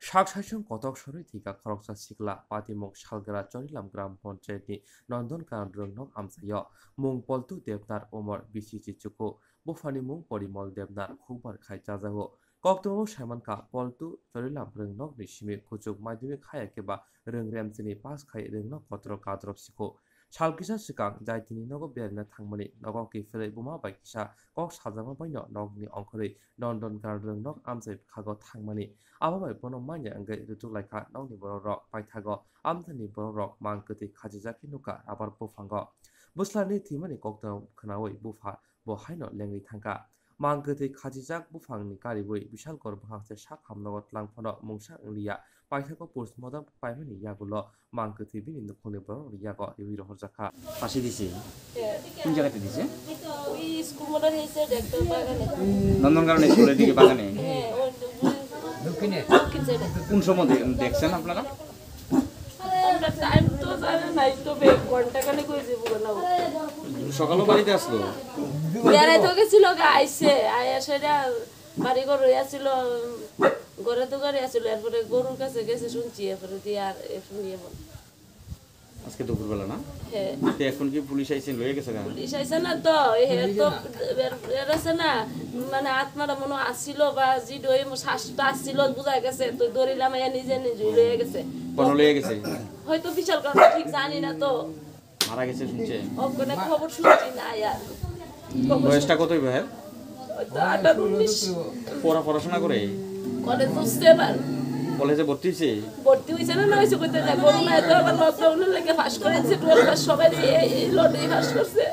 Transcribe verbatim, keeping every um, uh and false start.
Sak saisong kotok sorwi thwikha khoroksa sikla, patimung Salgra Chorilam Gram Panchayat ni Nondon Karan rwngnok amchaio. Mung Poltu Debnar, umor bisi chichuku. Buphani mung Porimol Debnar, khukbar khai chajago. Koktwmao saimankha, Poltu Chorilam rwngnokni simi kuchuk madhyamik haya khe ba rwngrem chini pass khai rwngnok kotor kadrop sikho. Sal kisa swkang jai tini nogo beraina thangmani, nogo kiphilwi buma bai kisa kok sajakma baino nokni ongkhorwi Nondon Karan rwngnok amchai bwkhago thangmani. Abo bai bono manya wngwi rwtuk laikha nokni borok rok paithago. Amthani borok rok mang kwtwi khachijak khe nukha rubber buphango. Bwslani thwimani koktwma khwnawi bupha bo haino lengwi thangkha. Mang kwtwi khachijak buphangni karibwi Bishalkor bwkhakse sak hamnogo twlang phano mungsa wngliya. Paithago postmortem paimani yagulo mang kwtwi bini nukhungni borokni yago riwi rohorjakha. ফাঁসি দিছে। কোন জায়গাতে দিছে? ওই স্কুল মোড়ের নিচে একটা বাগানে। নন্দনকানন স্কুলের দিকে বাগানে। হ্যাঁ, ওই দক্ষিণে। দক্ষিণ সাইডে। কোন সময় দে-, দেখছেন আপনারা? আমরা টাইম তো জানি নাই, তবে ঘন্টা খানেক হয়ে যাবো না। সকালও বাড়িতে আসলো? বেড়াইতে গেছিল গা, আইছে, আয়া সেটা বাড়ি ঘর রইয়া ছিল, ঘরে তো ঘরে আছিল, এরপরে গরুর কাছে গেছে শুনছি, এরপরে দিয়ে আর এ শুনিয়ে বল। আজকে দুপুরবেলা না? হ্যাঁ। তো এখন কি পুলিশ আইছে, লয়ে গেছে গা? পুলিশ আইছে না তো, এ তো এর, এর আছে না, মানে আত্মাটা মনে হয় আসছিল বা জিডো এই শ্বাসটা আসছিল, বুঝা গেছে, তো দৌড়িলাম, এ নিজে নিজে লয়ে গেছে। কোনো লয়ে গেছে? হয়তো বিশাল কারণ ঠিক জানি না তো। মারা গেছে শুনছে? ওখানে খবর শুনছি না আর। বয়সটা কত হইব হ্যাঁ? হয়তো আঠারো উনিশ। পড়া, পড়াশোনা করে? কলেজ উঠছে এবার। কলেজে ভর্তি হয়েছে? ভর্তি হয়েছে না, না হয়েছে কইতে না। করোনা তো আবার লকডাউনের লেগে পাস করে দিছে, টুয়েলভ পাস সবাই এই, এই লটেই পাস করছে।